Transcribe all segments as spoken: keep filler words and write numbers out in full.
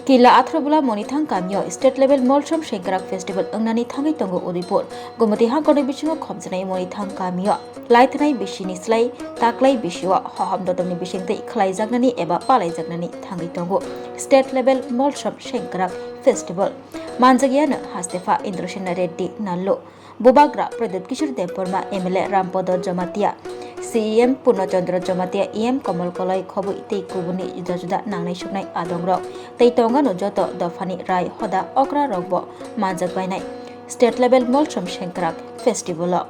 Kila Atharobula Monithang kamio State Level Molsom Sengkrak Festival wngnani thangwi tongo Udaipur. Gumati hangkorni bisingo khopjanai Monithang kamio laithanai bisini slai taklai bisio hohom dodorni bisingtwi khlaijaknani eba palaijaknani thangwi tongo State Level Molsom Sengkrak Festival. Manjagyano Hastefa Indrasena Reddy Nallo. Bubagra Pradyut Kishore Debbarma, M L A Rampodo Jamatia, C E M Purno Chandra Jamatia, E M Komol Koloi khobwi tei kubuni juda juda nangnai suknai adongrok tei tongano joto dophani rai hoda okra rokbo manjak bainai State Level Molsom Sengkrak Festival o.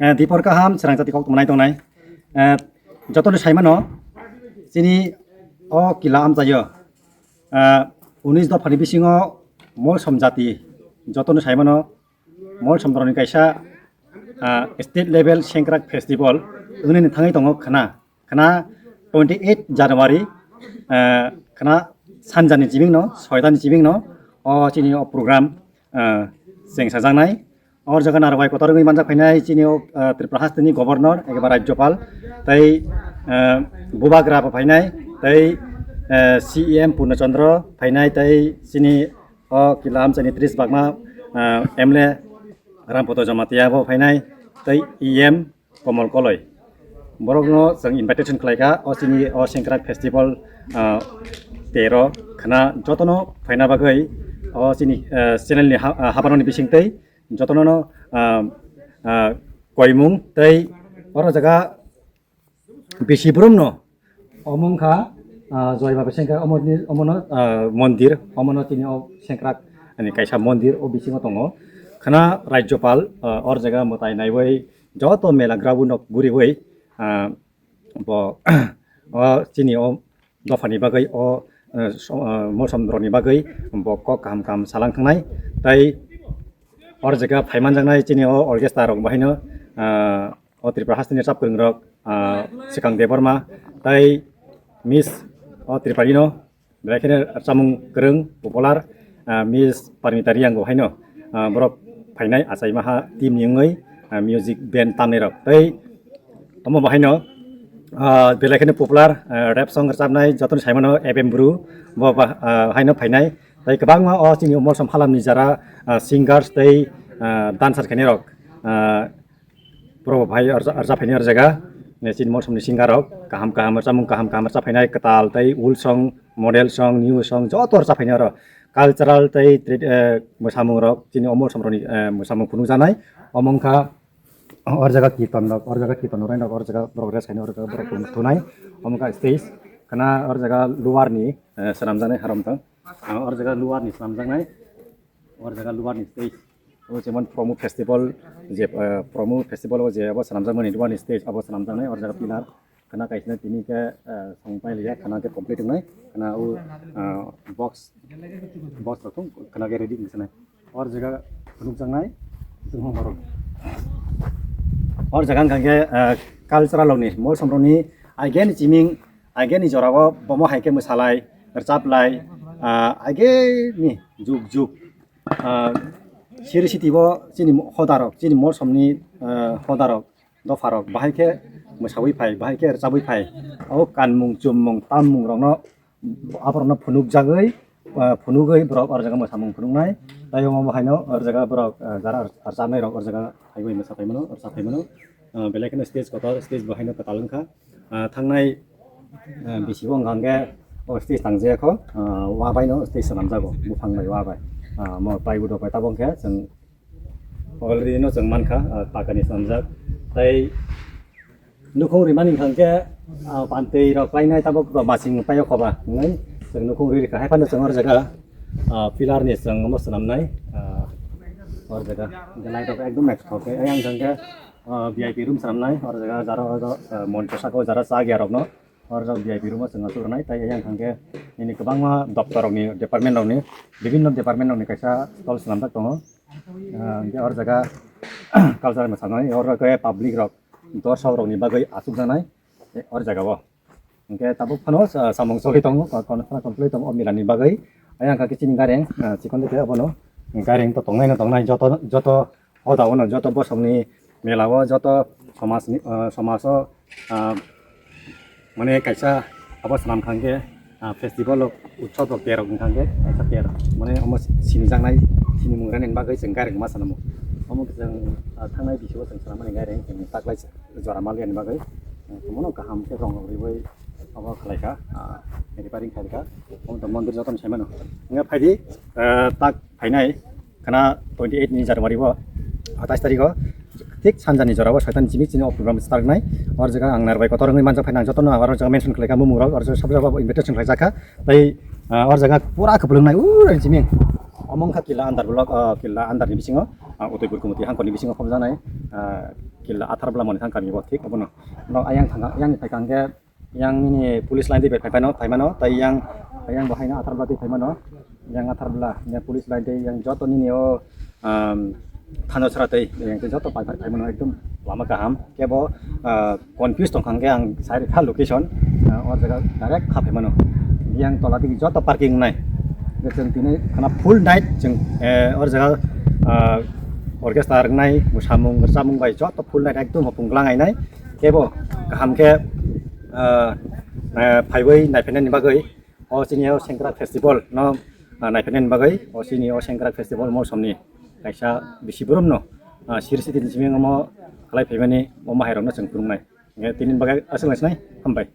Eh, dipor kaham, srang jati kok tongmani tongnai. Eh, jotono saimano, chini o kila amchaio, eh, unis dophani bisingo Molsom jati, jotono saimano, Molsom borokni kaisa, eh, state level Sengkrak festival, wngnani thangwi tongo khna, khna twenty eight January, eh, khna sanjani chibingno, soitani chibingno, o chini o program, eh, chengsajaknai. Or jaga narwai kotor wngwi manjak phainai chini o, ah, Tripura hasteni governor eba rajyopal tei, ah, bubagra bo phainai tei, ah, C E M Purno Chandra phainai tei chini o kila amchaini tris bagma, ah, M L A Rampodo Jamatia bo phainai tei E M Komol Koloi. Borokno chwng invitation khlaikha o chini o Sengkrak festival, ah, tero khna jotono phaina bagwi o chini, ah, channel ni ha-, ah, habaroni bisingtwi jotono no, ah, ah, koimung tei oro jaga bisi brum no omo wngkha, ah, Joy Baba Sengkrak omo ni, omo no, ah, mondir, omo no tini o Sengkrak ni kaisa mondir o bisingo tongo. Khna Rajyopal, ah, or jaga mwtai naiwi joto mela ground no guriwi, ah, bo, o chini o dophani bagwi o, eh, so-, eh, Molsom rokni bagwi bo kok kaham kaham salang thangnai. Tai or jaga phaimanjaknai chini o orchestra rok bahaino, eh, o Tripura hasteni chap kwrwng rok, eh, Swkang Debbarma tai Miss o Tripurino belai kheno rwchapmung kwrwng popular, eh, Miss Parmita Reang bo haino, eh, borok phainai achai maha team ni wngwi, eh, music band tamnai rok. Tai Omo bahaino, ah, belai kheno popular, ah, rap song rwchapnai, jotoni saimano F M Bru, bo ba, ah, haino phainai. Tai kwbangma o chini Molsom halamni jara, ah, singers tei, ah, dancer khainai rok, ah, borok bo bahai rwcha-, rwchap phainai o jaga. Chini Molsomni singer rok kaham kaham rwchapmung kaham kaham rwchap phainai, kwtal tei old song, model song, new song joto rwchap phainai oro. Cultural tei trad-, eh, mwsamung rok chini o Molsom rokni, eh, mwsamung phunukjaknai. Omo wngkha Or jaga kirtan rok, or jaga kirtan rok, or jaga borok rest khainai, or jaga borok thunai. Omo kha stage, khana or jaga luar ni, eh, swnamjaknai harom tong. Ah, or jaga luar ni swnamjaknai, or jaga luar ni stage. O jemon Promo Festival, je, eh, Promo Festival o je abo swnamjakmani luar ni stage, abo swnamjaknai, or jaga pillar. Khana kaisa tini khe, eh, song pai liya, khana khe complete wngnai. Khana o, eh, box, box rok thung, khana khe ready wngsanai. Or jaga phunukjaknai, chwng borok. Or jaga wngkha khe, eh, cultural rokni, Molsom rokni, ageni chiming, ageni jorao bomo hai khe mwsalai, rwchaplai, ah, ageni juk juk, ah, siri siti bo chini hoda rok, chini Molsomni, eh, hoda rok. Dopharok bahai khe mwsawi phai, bahai khe rwchabwi phai. O kanmung, chummung, tammung rokno aborokno phunukjagwi, ah, phunugwi borok o jaga mwsamung phunuknai. Tai omo haino o jaga borok, ah, jara rwchabnai rok o jaga phaiwi mwsa phaimano, rwchap phaimano. Ah, belai kheno stage kotor, stage bo haino kwtal wngkha. Ah, thangnai, ah, bisi bo wngkha hwnkhe o stage tangjaya kho, ah, wa bai no stage swnamjago, buphang bai wa bai. Ah, mo plywood rok bai tabok khe chwng Already no chwng mankha, ah, pakani swnamjak. Tai nukhung rimani hwnkhe, ah, pantwi rok painai tabok masing paio khoba hwnwi chwng nukhung ri rikha. Haiphano chwng or jaga, ah, pillar ni chwng omo swnamnai, ah, or jaga light rok ekdom naithok khe. Ayang hwnkhe, ah, V I P room swnamnai, or jaga jaro, ah, moncho saka o jara cha ya rokno. Or jaga V I P room o chwng achuk rwnai, tai ayang hwnkhe nini kwbangma doptor rokni, department rokni, bibinno department rokni kaisa stall swnamjak tongo. Ah, hwnkhe or jaga culture mwsanai, or khe public rok, dorsok rokni bagwi achukjaknai, eh, or jaga o. Hwnkhe tabuk phano sa-, samung choli tongo, ko-, kono phano complete tongo o mela ni bagwi. Ayang kha khe chini gareng, ah, chikon de khe abono gareng to tongnai no tongnai joto, joto O da, ono joto bosongni mela o, joto somajni, ah, somaj o, ah, mane kaisa Abo swnam kha hwnkhe, ah, festival rok, utsob rok, terok wngkha hwnkhe, kaisa ter. Mane omo sinijaknai, sinimung rani bagwi chwng gari rwma swnamo. Omo chwng, ah, thangnai bisingo chwng swnamani gari chwng taklai jora mal yani bagwi. Omono kaham khe rong rok riwi obo khlaikha, ah, repairing khaikha. Omo to mondir jotono saimano. Hwnkhe phaidi, ah, tak phainai khana twenty eight ni January o, atais tarikh o, thik sanjani jora o Soitan Jimmy chini o program start nai. Or jaga ang narbai kotor wngwi manjak phaina ang jotono ang oro jaga mention khlaikha bumung rok, or jaga sab jaga invitation khlaijakha. Tai, ah, or jaga pura kwplwng nai, ur Jimmy. Omo wngkha Killa under block, ah, Killa under ni bisingo, ah, Udaipur Kumoti hangkor ni bisingo khobjaknai, ah, Killa Atharbla moni thang kami bo thik obono. No ayang thang, ayang ni phaikha hwnkhe Yang nini police line twi bai phai phano, phai mano, tai yang, yang bo haino Atharbla twi phai mano, yang Atharbla, yang police line twi yang joto nini o, um, thano sara twi yang twi joto phai phai phai mano, ekdom lama kaham. Kebo, uh, confuse tong kha hwnkhe ang sai rikha location, uh, o jaga direct kha phai mano. Yang tola twi joto parking nai. Chwng tini khana full night chwng, eh, o jaga, uh, orchestra rwnai, musamung, rwchapmung bai joto full night ekdom hopung glangai nai. Kebo kaham khe, ah, ah, phaiwi naiphainani bagwi o chini o Sengkrak Festival no, ah, naiphainani bagwi o chini o Sengkrak Festival mosomni kaisa bisi boromno, ah, siri siti ni simi omo khlai phaimani o mahairokno chwng phunuknai. Hwnkhe tini bagwi aswk naisinai, hambai.